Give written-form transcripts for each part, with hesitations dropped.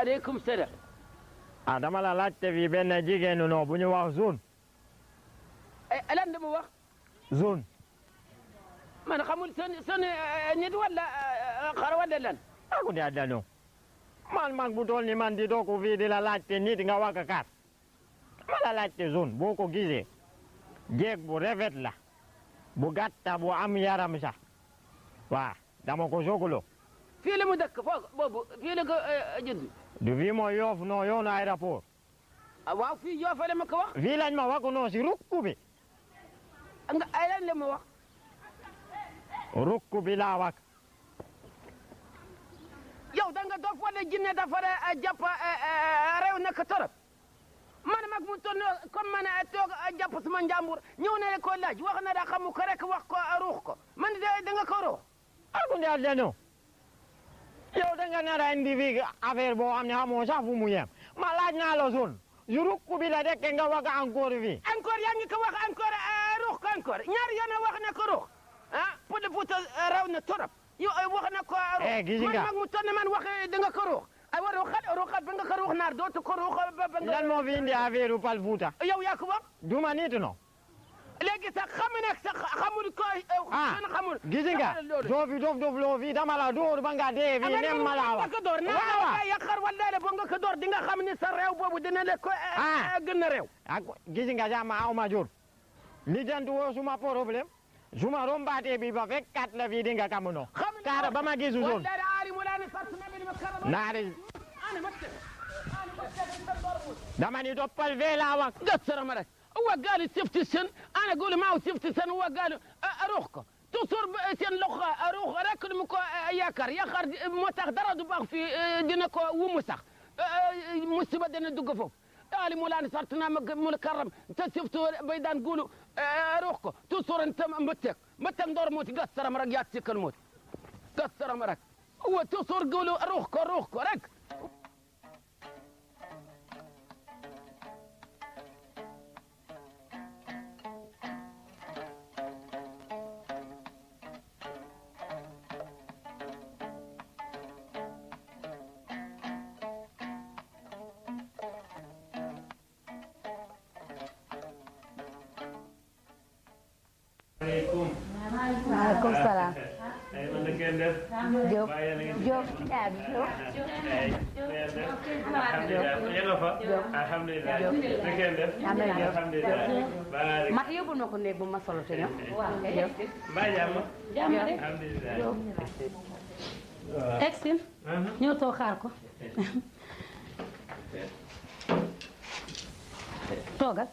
waaleykum salaam. ah dama la laajte fii benn jigéen bu ñu wax zone. lan la mu wax. zone. man xamul seen nit wala xar wala lan. aku de adano. man mag bu toll ni man di doog fii di la laajte nit nga wax ak kaat. ma la laajte zone boo ko gisee. jeeg bu rafet la. bu gàtta bu am yaram sax. waa dama ko soxla. fii la mu dëkk foofu boobu fii la ko judd. du fii mooy Yoff non yoonu aéroport. waaw fii Yoff la ma ko wax. fii lañ ma wax non si rukku bi. nga ay lan la ma wax. rukku bi laa wax. yow da nga dof wala jinne dafa jàpp réew nekk torop. man mag mu toll comme man toog jàpp sama njàmbur ñëw na ko laaj wax na da xamu ko rek wax ko ruux ko man da nga ko ruux. aku de adano. yow da nga nar a indi fii affaire boo xam ne xamoo sax fu mu yem ma laaj naa la zone rukku bi la rek nga wax encore fii. encore yaa ngi ko wax encore ruux ko encore ñaar yoon wax na ko ruux ah pour de Fuuta raw na torop yow wax na ko ruux. gis nga man mag mu toll man wax da nga ko ruux aywa ruuxal ba nga ko ruux naar dootu ko ruux ba nga. lan moo fi indi affaire Pal Fuuta. yow yaa ko wax. duma nit no. léegi sax xamu nekk sax xamul ko. xamul gis nga doo fi dof loo fi dama la door ba nga dee fi nem ma la wax. waaw yaqar wala ba nga ko door di nga xam ni sa réew boobu dina la ko gën a réew. gis nga jàmm aw ma jur. li jantu woo suma problème suma rombaatee bi ba fekkat la fi di nga kam no. kaara ba ma gisu zone. naari. dama ni toppal fee laa wax. gasarama rek waggaali sifti sen ana gulu maaw sifti sen waggaali ruux ko toujours seen loxo ruux rek lu mu ko yaakaar moo tax dara du baax fii dina ko wumu sax musiba dina dugg foofu ali mulaani sartuna mul karam te siftu bay daan gulu ruux ko toujours nta mbëttek ndoor mooti gasarama rek yaat sikkal mooti gasarama rek wa toujours gulu ruux ko rek Waaleykum salaam. Diop Diop mat yóbbul ma ko néeg bu ma solo te ñëw. Exil ñëw toog xaar ko. toogal.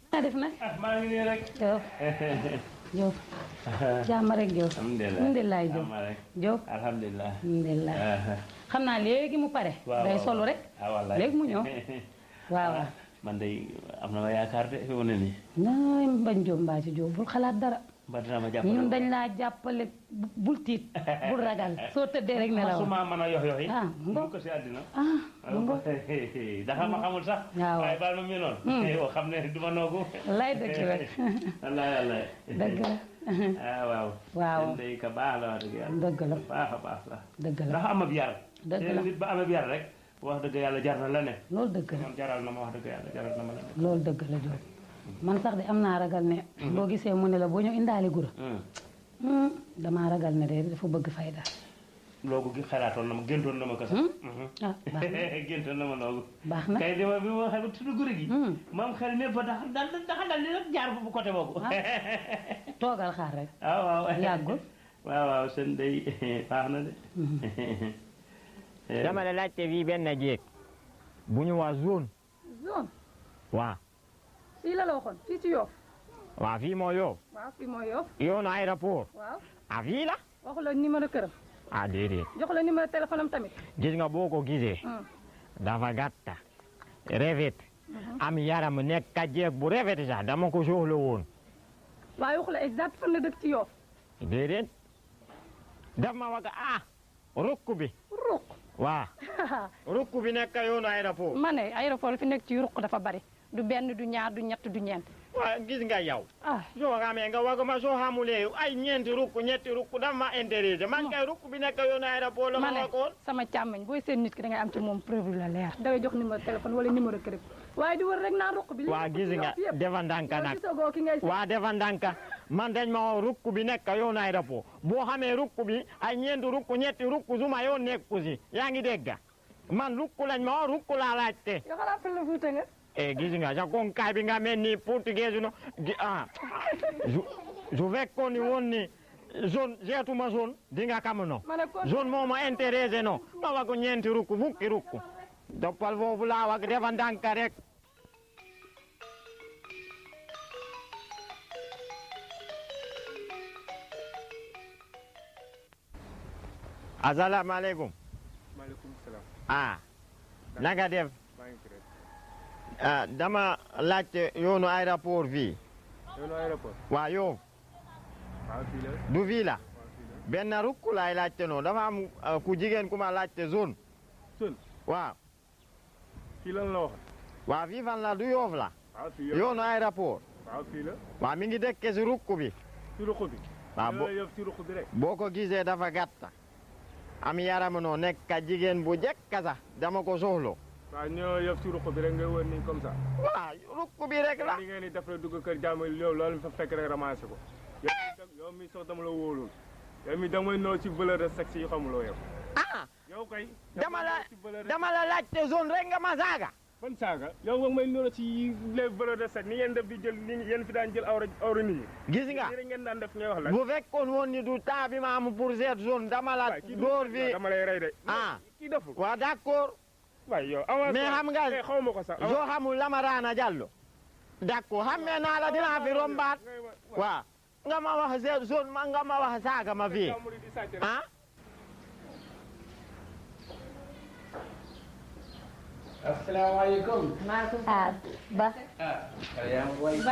nga def nag. maa ngi nii rek. Diop jàmm rek Diop. alhamdulilah Diop. alhamdulilah. alhamdulilah. xam naa léegi mu pare. day solu rek. léegi mu ñëw. waaw. man de am na ma yaakaar de fi mu ne nii. naay mbañ Diop mbaa ci Diop bul xalaat dara. ba dina ma jàppale ñun dañ laa jàppale bul tiit bul ragal soo tëddee rek ne la suma mën a yox yox yi. mu ko si àddina. mu dafa ma xamul sax. waaw waaye baal ma mii noonu. yow xam ne du ma noogu. lay dëgg la. wallaay wallaay. dëgg la. waaw. waaw day ka baax la wax dëgg yàlla. dëgg la baax a baax la. dëgg la ndax am ab yar. dëgg la nit ba am ab yar rek. wax dëgg yàlla jar na la ne. loolu dëgg la man jaral na ma wax dëgg yàlla jaral na ma la ne. loolu dëgg la Diop man sax de am naa ragal ne. boo gisee mu ne la boo ñëw indaale gura. damaa ragal ne de dafa bëgg fayda. loogu gi xalaatoon na ma géntoon na ma ko sax. ah baax na géntoon na ma loogu. baax na kay dama bi ma waxee ba tudd guri gi. moom xel ne ba tax daal di nag jaar bu côté boobu. toogal xaar rek. waaw yàggul. waaw seen day baax na de. dama la laajte fii benn jéeg bu ñu waa zone. zone. waaw. fii la waxoon fii ci Yoff. waaw fii moo Yoff. waaw fii moo Yoff. yoonu aéroport. waaw. ah fii la. waxu la numéro këram. ah déedéet. jox la numéro téléphone am tamit. gis nga boo ko gisee. dafa gàtta. rafet. am yaram nekk ka jéeg bu rafet sax dama ko soxla woon. waaye waxu la exact fan la dëkk ci Yoff. déedéet. daf ma wax rukk bi. ruq. waaw. rukk bi nekk yoonu aéroport. ma ne aéroport fi nekk ci ruq dafa bari du benn du ñaar du ñett du ñeent. waaw gis nga yow. ah soo xamee nga wax ma soo xamulee ay ñeenti rukk ñetti rukk dafa ma intéressé man kay rukk bi nekk yoonu aéroport la ma waxoon. sama càmmañ booy seen nit ki da ngay am ci moom preuve la leer. da ngay jox numéro téléphone wala numéro kër waaye di wër rek naan rukk bi. waa gis nga defa ndànka nag waa defa ndànka man dañ ma wax rukk bi nekk yoonu aéroport boo xamee rukk bi ay ñeenti rukk ñetti rukk suma yoon nekku si yaa ngi dégg man rukk lañ ma wax rukk laa laajte. yoo xam ne la fuute nga. gis nga sa konkaay bi nga mel ni portugais no su fekkoon ni woon ni zone jeetuma zone di nga kam no zone moo ma intéressé no ma wax ko ñeenti rukk fukki rukk toppal foofu laa wax defa ndànka rek asalaamaaleykum. maaleykum salaam. nanga def. dama laajte yoonu aéroport fii. yoonu aéroport. waaw yow. waaw fii la. du fii la. benn rukk laay laajte noonu dafa am ku jigéen ku ma laajte zone. zone. waaw. fii lan la wax. waaw fii fan la du Yoff la. waaw fii yoonu aéroport. waaw fii la. waaw mi ngi dëkk si rukk bi. si rukk bi. waaw si rukk bi rek. boo ko gisee dafa gàtta. am yaram noo nekk jigéen bu jekka sax dama ko soxlo. waaw ñoo yëf si rukk bi rek ngay wër nii comme ça. waaw rukk bi rek la. li ngeen di def rek dugg kër jàmm yow loolu fa fekk rek ramassé ko. yow mi sox dama la wóolul. yow mi da ngay noo ci valeur de sexe yi xamuloo yow. yow kay. dama la laajte zone rek nga ma saaga. ban saaga yow nga may noo ci les valeurs de sexe ni ngeen def di jël ni yéen fi daan jël awra nit ñi. gis nga ngeen daan def ngay wax la. bu fekkoon woon ni du temps bi ma am pour cette zone dama la door fi. dama lay rey de. kii deful. waaw d'accord. waaye yow avance mais xam nga xaw ma ko sax. soo xamul Lamarana Diallo. d'accord xamee naa la dinaa fi rombaat. waaw nga ma wax cette zone ma nga ma wax saaga ma fii. asalaamaaleykum. maaleykum salaam. Ba.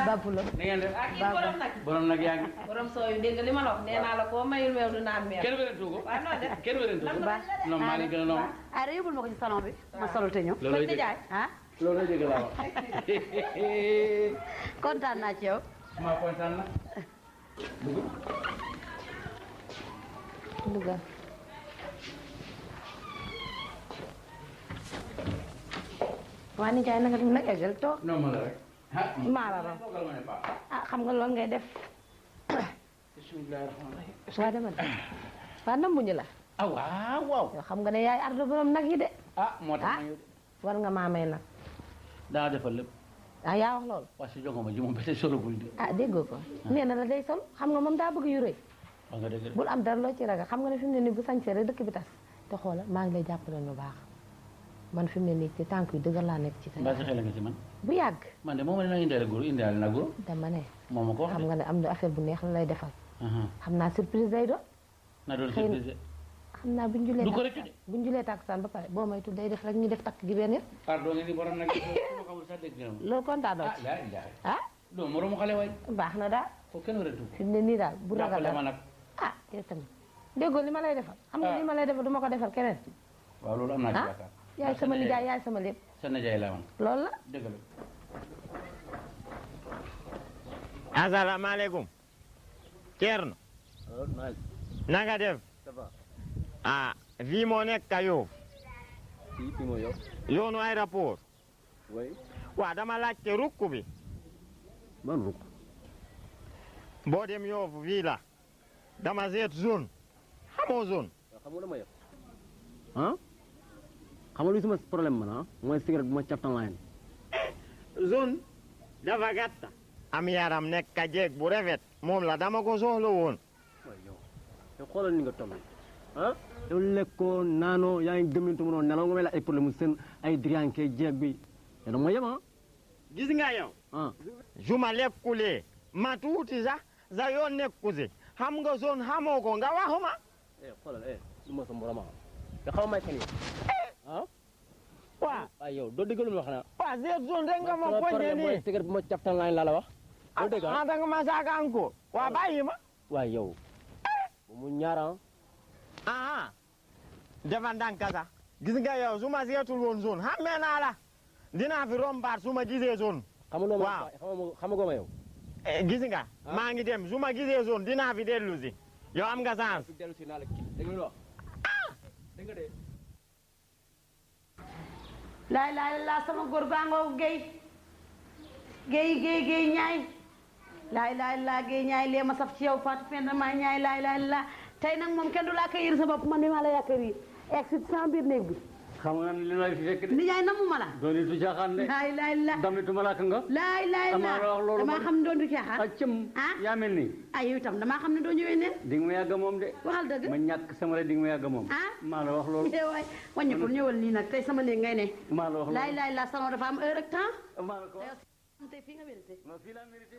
Ba Pulo. na ngeen def. borom nag. borom nag yaa ngi. borom sooy yu dégg li ma la wax nee naa la koo mayul meew du naan meew. kenn wérantu ko. waaw noo def. kenn wérantu ko. Ba. non maa ngi gën a noonu. yóbbul ma ko ci salon bi. ma solo te ñëw. loolooy dëgg loolooy dëgg laa wax. kontaan naa ci yow. maa kontaan na. Louga. waa ni jaay nanga dem nag eggal toog. non ma la rek. maa la raw. xam nga loolu ngay def. bismillaahi rahmaani rahiim. waa demal. waa nambuñu la. waaw. yow xam nga ne yaay ardo borom nag yi de. moo tax ma ñëw de. war nga maa may nag. daa defal lépp. yaa wax loolu. waa si jogo ma ji moom ba tey solo bul di. déggoo ko. nee na la day sol xam nga moom daa bëgg yu rëy. wax nga dëgg bul am dara loo ci ragal xam nga ne fi mu ne nii bu sañsee rek dëkk bi tas. te xoola maa ngi lay jàppale lu baax man fi mu ne nii ci tànk yu dëgër laa nekk ci sa. mbaa si xel nga ci man. bu yàgg. man de moom la ñu indaale góor indaale na góor. dama ne. moom ma ko wax xam nga ne am na affaire bu neex la lay defal. xam naa surprise day doon. na doon surprise. xam naa buñ julee. du ko rëccu de. buñ julee tàkkusaan ba pare boo maytul day def rek ñu def takk gi benn yoon. pardon ngeen di borom nag ma xamul sax dégg nga loolu kontaan doo ci. doo moromu xale waay. baax na daal. ko kenn wëratu. fi mu ne nii daal bu ragal jàppale ma nag. yow tamit déggoo li ma lay defal. xam nga li ma lay defal du ma ko defal keneen. waaw loolu am naa ci yaakaar. yaay sama nijaay yaay sama lépp. sa nijaay la woon. loolu la. dëgg la. asalaamaaleykum. Thierno. na nga def. fii moo nekk Yoff. fii moo Yoff. yoonu aéroport. oui. waaw dama laajte rukk bi. man rukk. boo dem Yoff fii la. dama seet zone. xamoo zone. xam nga dama yëg. xam nga lu sama problème man mooy cigarette bu ma captan laa yéen. zone. dafa gàtta. am yaram nekk jeeg bu rafet. moom la dama ko soxla woon. waaw yow xoolal ni nga toll. yow lekkoo naanoo yaa ngi gëmmentu mënoo nelaw nga may la ay problème seen ay drianke jeeg bi yow da ma yem gis nga yow. su ma lekkulee ma tuuti sax sa yoon nekku si xam nga zone xamoo ko nga waxuma. xoolal du ma sa morom te xaw may kan yi waaw yow doo dégg lu ma wax na waaw seet zone rek nga ma poñe nii mooy cigarette bu ma captan laa la wax doo dégg da nga ma saaga encore waa bàyyi ma. waaw yow bu mu ñaara dafa ndànk sax gis nga yow su ma seetul woon zone xamee naa la dinaa fi rombaat su ma gisee zone. xamuloo waaw xamagoo ma yow. gis nga. maa ngi dem su ma gisee zone dinaa fi dellu si. yow am nga chance. dellu si naa la kii dégg nga wax. dégg nga de. laay laay laa sama góor gaangoo géy ñaay laay laay laa géy ñaay lee ma saf ci yow Fatou Penda maa ñaay laay laay laa tey nag moom kenn du laa kay yër sa bopp man mi maa la yaakaar yi egg si sama biir néeg bi xam nga li lay fi fekk de. nijaay namu ma la. doon itu caaxaan de. laay laay la damitu malaaka nga. laay laay la damaa xam ne doon du caaxaan. ah cëm. yaa mel nii. ah yow itam damaa xam ne doo ñëwee neen. di nga ma yàgg moom de. waxal dëgg ma ñàkk sama rek di nga ma yàgg moom. maa la wax loolu. waay wàññikul ñëwal nii nag tey sama néeg ngay ne. maa la wax loolu laay laay la salon dafa am heure ak temps. maa la ko wax. tey fii nga vérité. non fii laa vérité.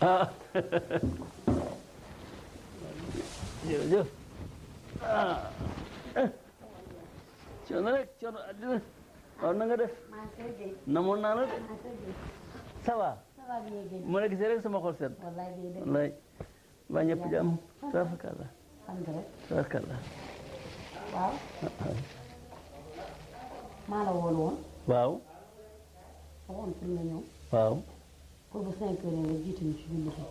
ah jërëjëf ah coono rek coono àddina waaw na nga def namoon naa la de ça va ma la gisee rek sama xol set wallaay ba ñëpp jàmm tabarkalla tabarkalla waaw maa la woon woon waaw waxoon pour nga ñëw waaw pour bu 5 heures nga jiitu ñu ci julli bi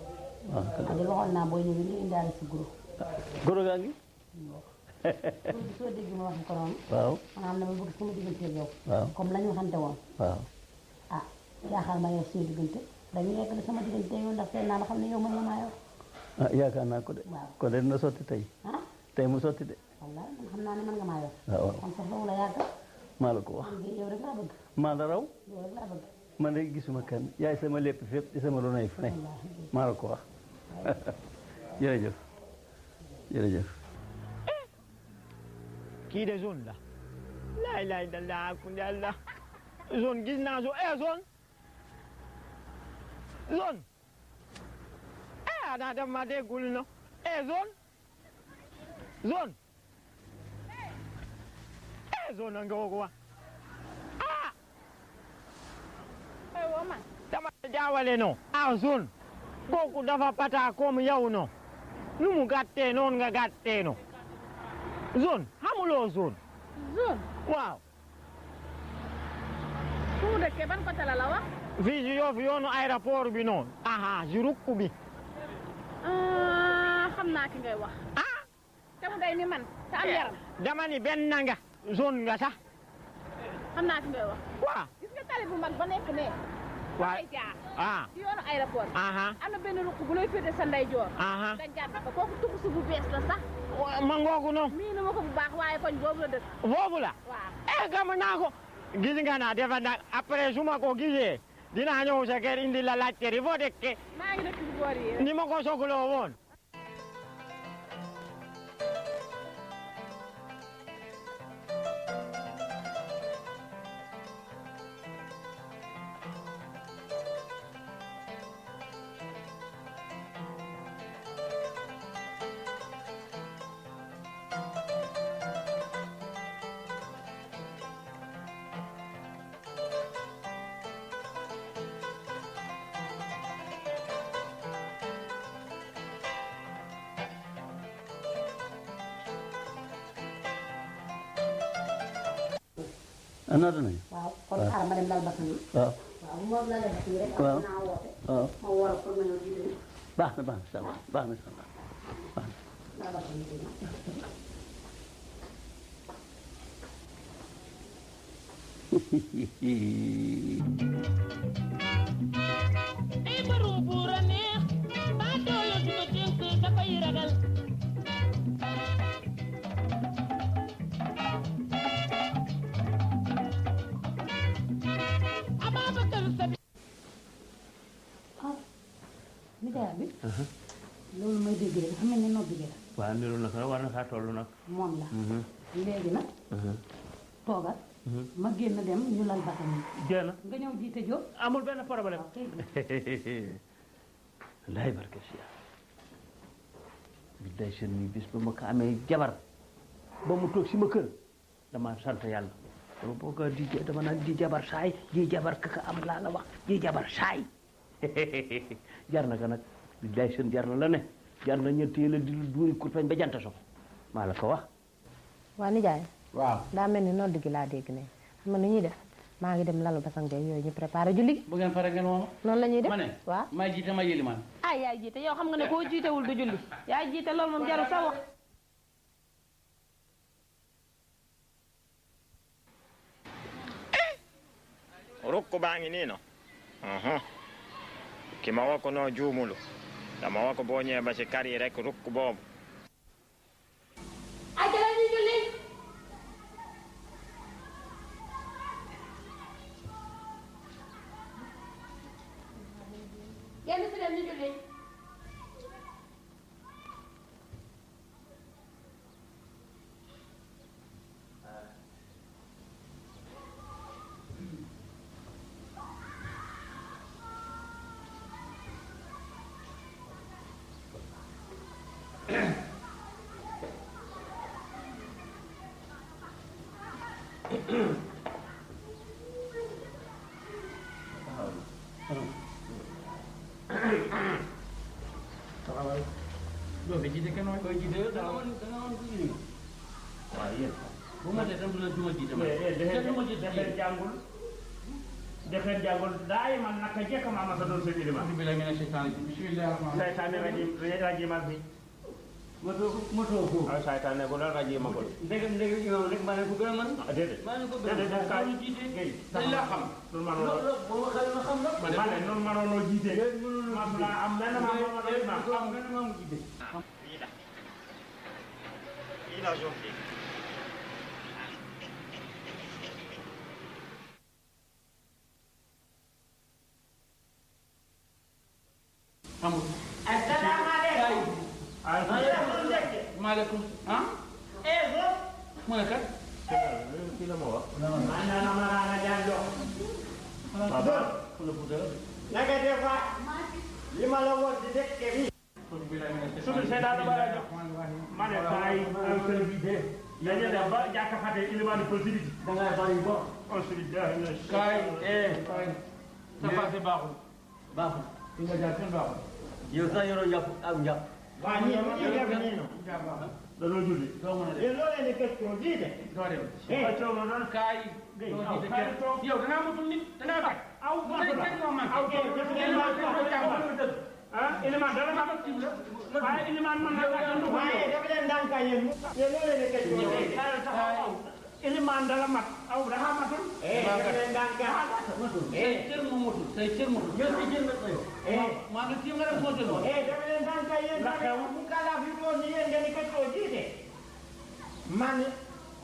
waaw de waxoon naa boo ñëwee ñu indaale si guro goro gaa ngi soo dégg ma wax ko noonu waaw maanaam dama bëgg sama diggante ak yow waaw comme la ñu waxante woon waaw ah yaakaar ma yow suñu diggante dañu yegg sama diggante yow ndax tey naa la xam ne yow mën na maa yow ah yaakaar naa ko de kon de dina sotti tey tey mu sotti de wallaay man xam naa ne mën nga maa yow waaw kon sax la yàgg maa la ko wax yow rek laa bëgg maa la raw yow rek laa bëgg man de gisuma kenn yaay sama lépp fépp di sama doonay fu ne maa la ko wax jërëjëf jërëjëf kii de zone la laay laay da laa ku yàlla zone gis naa zone zone ana def ma déggul no zone nga woo wa dama jaawale no zone kooku dafa pata comme yow no nu mu gàttee noon nga gàttee no zone xamuloo zone waaw fu mu dëkkee ban côté la wax fii si Yoff yoonu aéroport bi noonu si rukku bi xam naa ki ngay wax te mu day ni man te am yaram dama ni benn nga zone nga sax xam naa ki ngay wax waaw gis nga tali bu mag ba nekk ne waaw ci yoonu aéroport am na benn rukk bu lay féete sa ndeyjoor nga jàdd ko kooku tuxu si bu bees la sax ma ngoogu no mii nu ma ko bu baax waaye koñ boobu la dëkk boobu la waaw gama naa ko gis nga naa defa nag après su ma ko gisee dinaa ñëw sa kër indi la laajte ri foo dëkke maa ngi dëkk bu boor yi ni ma ko sogloo woon ana dana waaw kon xaaral ma dem dal bakkan yi waaw waaw moom la def fii rek waaw naa woote waaw ma war a pour ma ñëw jiite baax na ça va baax na ça va baax dal bakkan yi ay baru buur a neex ba doole du ko dénk dafay ragal nijaay bi loolu may dégg rek dafa mel ni noddu gi la waaw niru na ko war na faa toll nag moom la léegi nag toogal ma génn dem ñu lal bakkan yi jéem nga ñëw jiite Jóob amul benn problème laay barke si bi day seen mi bis ba ma ko amee jabar ba mu toog si ma kër dama sant yàlla dama bëgg dama naan di jabar saay di jabar kaka am laa la wax di jabar saay jar na ko nag bi day seen jar na la ne jar na ñu téye la di lu duuri kurpeñ ba jant so maa la ko wax. waa nijaay. waaw daa mel ni nodd gi laa dégg ne xam nga nu ñuy def maa ngi dem lalu basang beeg yooyu ñu préparé julli gi. bu ngeen pare ngeen woo ma. noonu la ñuy def ma ne waaw maa jiite ma yëlimaan. ah yaay jiite yow xam nga ne koo jiitewul du julli yaay jiite loolu moom jarul sa wax. rukku baa ngi nii no ki ma wax ko noo juumulu dama wax ko boo ñëwee ba ci kar yi rek rukku boobu ajala ñu julli yenn si dem ñu julli doo fi jiite kenn koy jiite yow da nga woon jiite waaw yéen bu ma dee tam du la du ma jiite ma defet jàngul defet jàngul daay man naka jekk ma ma sa doon sa ilima billahi mina shaytaani bismillahi rahmaani saytaane rajima bi moto ko ah saytaane ko la rajima ko ndegam yow rek maa ne ko gën a mën déedéet maa ne ko gën a mën kaa ñu jiite dañ la xam nun manono boo ma xale ma xam la ma ne nun manono jiite ma am benn ma am benn ma mu jiite ila jotti amul asalaamaaleykum maaleykum ah mu ne kat kii la ma wax naka def fa li ma la wax di dëkk bi suñu seetaan ba la jox ma ne kaay service dañu dem ba jàkka fate ilimaani politique da ngay bari bo ensuite kaay kaay sa passé baaxul baaxul fi nga jaar kenn baaxul yow sax yoroo njàpp ak njàpp waa ñii bu ñu def nii no dañoo julli doo mën a def yéen loo leen di question jiite doo dem ba coow ma noonu kaay doo jiite kenn yow dangaa mutul nit dangaa bàyyi aw ma iliman dara ma waaye iliman man na waaye def leen ndànk yéen loo leen di question jiite iliman dara mat aw dafa matul def leen ndànk say cër moo motul say cër motul yow say cër mat na yow maa ngi kii nga def moo tël def leen ndànk yéen mu kala fi doon ni yéen ngeen di question jiite man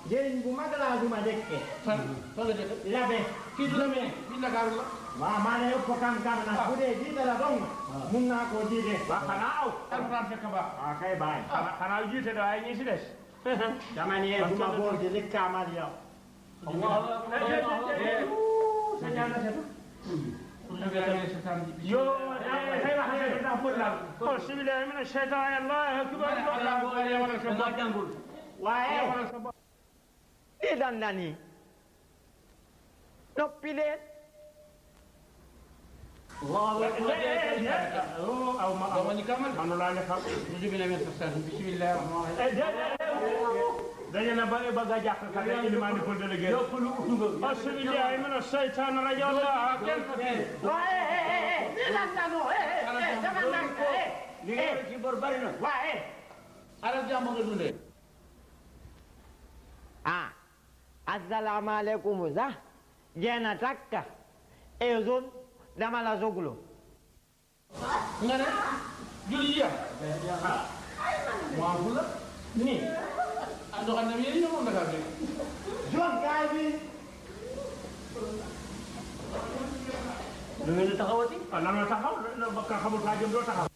jëriñ bu mag laa duma dëkke fan fan nga dëkk labe kii du la mee fii Ndakaaru la waaw maa ne yëpp kam na bu dee jiite la dong mun naa koo jiite waaw xanaa aw alxuraan fekk baax waaw kay bàyyi xanaa jiite da waaye ñi si des dama ne bu ma boor di likkaamal yow yo kay wax ne da fot la ko sibilahi min ash-shaytan allah akbar waaye i dan nani noppi leen aw ma doo ma ñu kamal manu laa ne xam bismillah dañu ne ba bëgg a jàpp kat ilimaani ko délégué asbillahi min ash-shaytan rajim allah li nga ci bor bari na waaye alal jàmm nga dundee assalamualeykum sax jeena takka e zone dama la soglo nga ne julli ya waaw la ni ando xam ne yéen ñoo moom Dakar rek zone gaay bi lu ngeen di taxawati lan la taxaw ba ka xamul faa jëm doo taxaw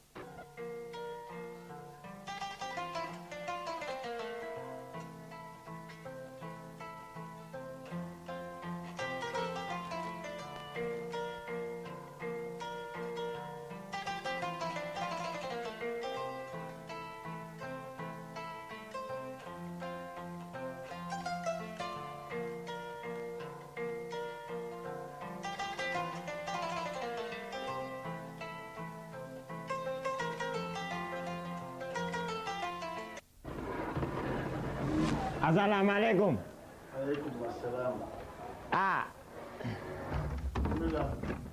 Assalamualaikum. Waalaikumsalam. Ah. Bismillah.